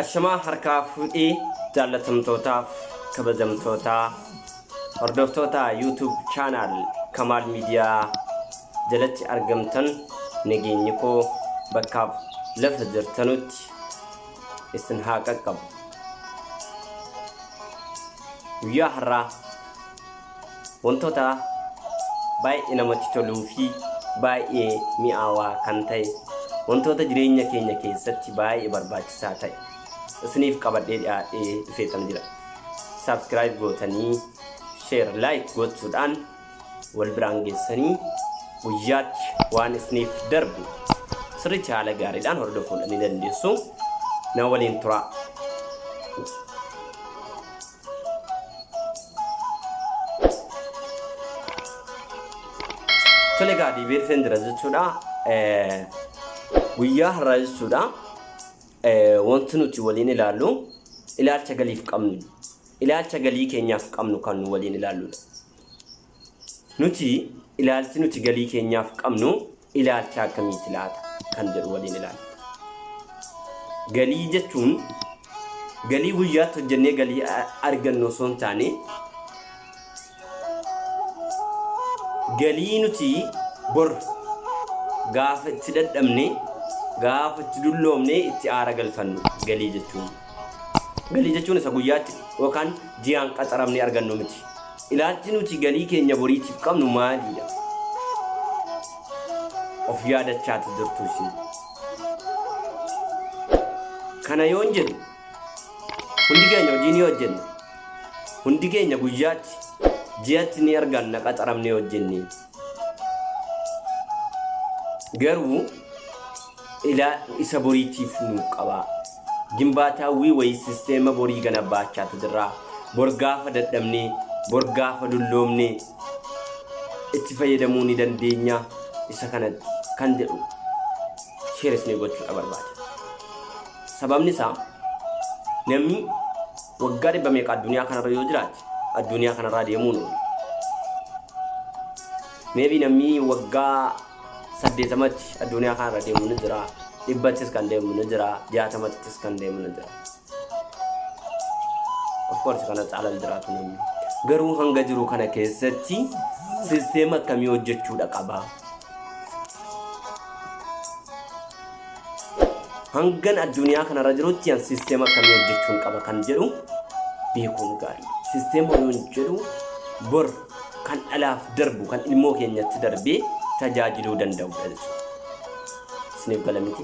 Ashamaa harkaa fuudhee jaallatamtootaaf kabajamtootaa hordoftoota YouTube channel Kamaal Miidiyaa jalatti argamtan, nageenyi koo bakkaaf lafa jirtanutti isin haa qaqqabu. Guyyaa har'aa wantoota baay'ee namatti toluu fi baay'ee mi'aawaa kan ta'e, wantoota jireenya keenya keessatti baay'ee barbaachisaa ta'e isiniif qabadhee dhiyaadhee dhufeetan jira. Subscribe gootanii, share, like gochuudhaan wal biraan geessanii guyyaatti waan isiniif darbu sirriitti haala gaariidhaan hordofuu ni dandeessu. Na waliin turaa. Tole egaa deebi'ee dhufeen jira jechuudha. Guyyaa har'aa jechuudha. Wanti nuti waliin ilaallu ilaalcha galiif qabnu, ilaalcha galii keenyaaf qabnu kan nu waliin ilaalludha. Nuti ilaalchi nuti galii keenyaaf qabnu ilaalcha akkamiiti laata kan jedhu waliin ilaalla. Galii jechuun galii guyyaatti hojjennee galii argannu osoo hin taane, galii nuti bor gaafa itti dadhabne, gaafa itti dulloomne itti aara galfannu galii jechuun. Galii jechuun isa guyyaatti yookaan ji'aan qaxaramnee argannu miti. Ilaalchi nuti galii keenya boriitiif qabnu maaliidha? Of yaadachaati jirtu isin. Kana yoon jedhu, hundi keenya hojii ni hojjenna. Hundi keenya guyyaatti, ji'atti ni arganna qaxaramnee hojjennee. Garuu ilaa isa boriitiif nu qabaa. Gimbaataawwii wayii sisteema borii gana baachaatu jirra. Bor gaafa dadhabnee, bor gaafa dulloomnee itti fayyadamuu ni dandeenya isa kanatti kan jedhu share isinii gochuudha barbaada. Sababni isaa namni waggaa dhibba meeqa addunyaa kanarra yoo jiraate addunyaa kanarraa deemuun oolu. Maybe namni waggaa 80tti addunyaa kanarra deemu ni jira. 100ttis kan deemu ni jira. 60ttis kan deemu ni jira. Of course kana caalan jiraatu namni. Garuu hanga jiru kana keessatti sisteema akkamii hojjechuudha qaba? Hangan addunyaa kanarra jirutti an sisteema akkamii hojjechuun qaba kan jedhu beekuun gaarii. Sisteema yoon jedhu bor kan dhalaaf darbu, kan ilmoo keenyatti darbee tajaajiluu danda'udha jechuudha. Isiniif gala miti?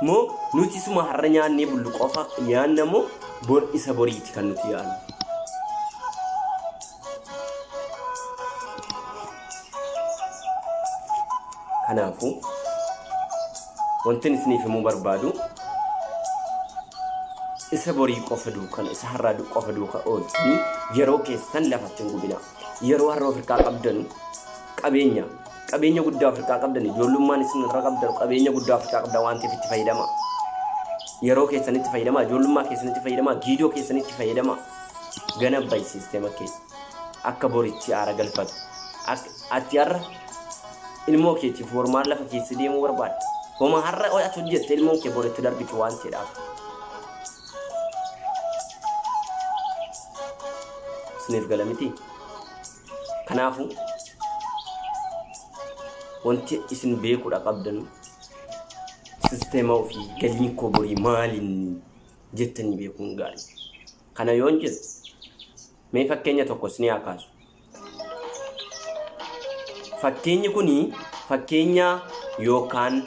Moo nuti isuma har'a nyaannee bullu qofa yaanna moo bor isa boriiti kan nuti yaannu? Kanaafuu wanti isiniif himuu barbaadu, isa borii qofa duukana, isa har'aa qofa duuka ooltanii yeroo keessan lafatti hin gubinaa. Yeroo har'a of harkaa qabdan qabeenya qabeenya guddaa of harkaa qabdan, ijoollummaan isin irra qabdan qabeenya guddaa of harkaa qabdan waan ta'eef itti fayyadamaa. Yeroo keessanitti fayyadamaa, ijoollummaa keessanitti fayyadamaa, giidoo keessanitti fayyadamaa. Gana bayi sisteema kee akka boritti aara galfatu. Ati har'a ilmoo keetiif hormaan lafa keessa deemuu barbaadda. Homa har'a ati hojjette ilmoon kee boritti darbitu waan ta'eedhaaf. Isiniif gala miti? Kanaafuu wanti isin beekuudha qabdan sisteema ofii, galiin koo borii maalinni jettanii beekuun gaarii. Kana yoon jedhu mee fakkeenya tokko isinii haa kaasu. Fakkeenyi kuni fakkeenya yookaan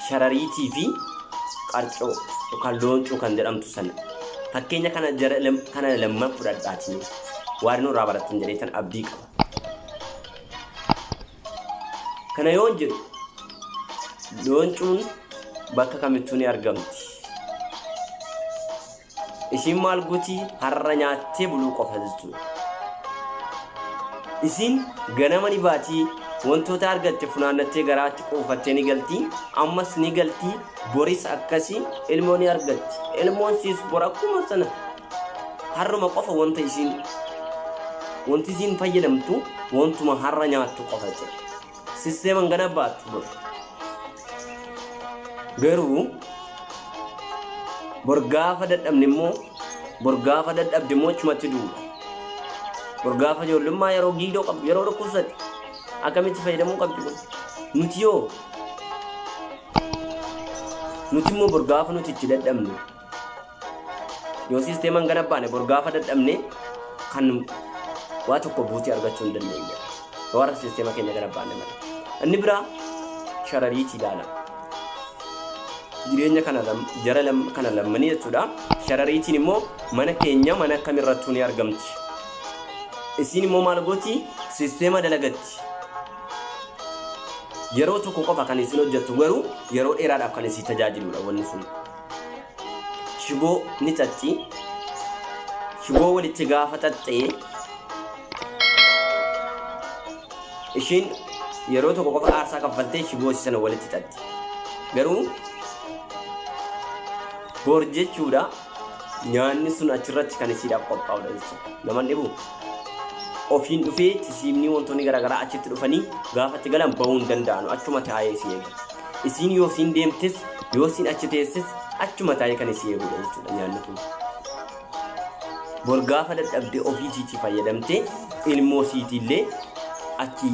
sharariitii fi qarcoo yookaan looncuu kan jedhamtu sana. Fakkeenya kana jara kana lamman fudhadhaatii waan nurraa barattan jedheetan abdii qaba. Kana yoon jedhu looncuun bakka kamittuu ni argamti. Ishiin maal gooti? Har'a nyaattee buluu qofa jechuudha. Isiin ganama ni baatii, Wantoota argatte funaannattee garaatti quufattee ni galti. Ammas ni galti. Boris akkasii ilmoo ni argatti. Ilmoon siis bor akkuma sana harruma qofa wanta isiin wanti isiin fayyadamtu wantuma har'a nyaattu qofa jira. Sisteeman gana baattu bor. Garuu bor gaafa dadhabne immoo bor gaafa dadhabde immoo achumatti duuba. Bor gaafa ijoollummaa yeroo giidoo qabdu yeroo dhukkubsate akkamitti fayyadamuu qabdi kun? Nuti yoo nuti immoo bor gaafa nuti itti dadhabne yoo sisteeman gana baane bor gaafa dadhabne kan waa tokko buutii argachuu hin dandeenye. Warra sisteema keenya gana baane malee. Inni biraa sharariitii ilaala. Jireenya kana jara kana lammanii jechuudha. Sharariitiin immoo mana keenya mana kamirrattuu ni argamti. Isiin immoo maal gooti? Sisteema dalagatti. Yeroo tokko qofa kan isin hojjettu garuu yeroo dheeraadhaaf kan isin tajaajiludha wanni sun. Shiboo ni xaxxi. Shiboo walitti gaafa xaxxee ishiin yeroo tokko qofa aarsaa kaffaltee shiboo sana walitti xaxxi. Garuu bor jechuudha nyaanni sun achirratti kan isiidhaaf qophaa'udha jechuudha. Naman dhibu ofiin dhufee tisiimni wantoonni garaagaraa achitti dhufanii gaafa itti galan bahuu hin danda'anu achuma taa'ee isii eega. Isiin yoo isiin deemtes yoo isiin achi teesses achuma taa'ee kan isii eegudha jechuudha nyaanni kun. Bor gaafa dadhabdee ofii isiitii fayyadamtee ilmoo isiitiillee achi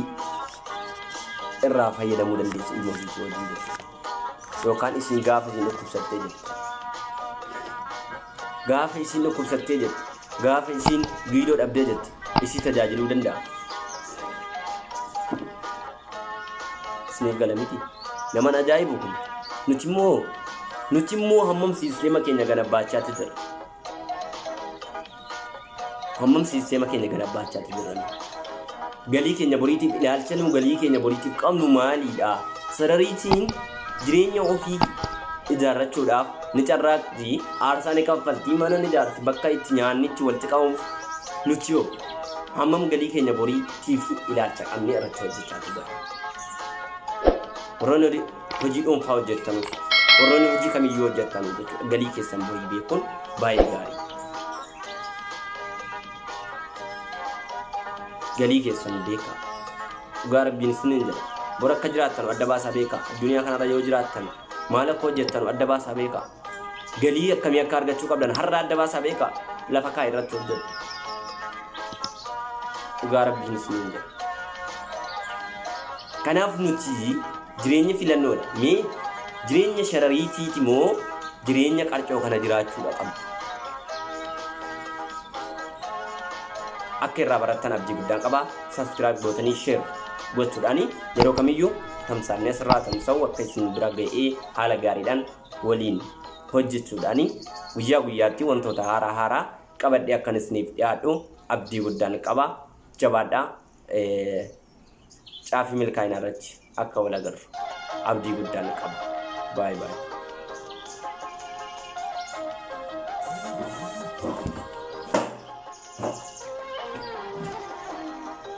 irraa fayyadamuu dandeessi ilmoo isiitii wajjin jechuudha. Yookaan isiin gaafa isiin dhukkubsattee jirtu. Gaafa isiin dhukkubsattee jirtu, gaafa isiin giidoo dhabdee jirtu, isii tajaajiluu danda'a. Isiniif gala miti. Naman ajaa'ibu kun. Nuti immoo hammam siisteema keenya gana baachaatti jirra. Hammam siisteema keenya gana baachaatti jirra. Galii keenya boriitiif ilaalcha nu galii keenya boriitiif qabnu maaliidha? Sarariitiin jireenya ofii ijaarrachuudhaaf ni carraaqti, aarsaa ni kaffalti, mana ni ijaarti, bakka itti nyaanni itti walitti qabamuuf nuti yoo hammam galii keenya boriitiif ilaalcha qabnee irratti hojjechaa jirra. Warroonni hojii dhuunfaa hojjettanuuf, warroonni hojii kamiyyuu hojjettanuuf jechuudha. Galii keessan borii beekuun baay'ee gaarii. Galii keessan beekaa. Dhugaa Rabbiin isiniin jedha. Bor akka jiraattan adda baasaa beekaa. Addunyaa kanarra yoo jiraattan maal akka hojjettan adda baasaa beekaa. Galii akkamii akka argachuu qabdan har'a adda baasaa beekaa. Lafa kaa'e irratti hojjedhu. Dhugaa Rabbiin isiniin jedha. Kanaaf nuti jireenya filannoodha. Mee jireenya sharariitiiti moo jireenya qarcoo kana jiraachuudha qabdu? Akka irraa barattan abdii guddaan qaba. Subscribe gootanii share gochuudhaan yeroo kamiyyuu tamsaanni asirraa tamsa'u akka isin bira ga'ee haala gaariidhaan waliin hojjechuudhaan guyyaa guyyaatti wantoota haaraa haaraa qabadhee akkan isiniif dhiyaadhu abdii guddaan qaba. Jabaadhaa. Caafii milkaa'inaa irratti akka wal agarru abdii guddaan qaba. Baay'ee baay'ee.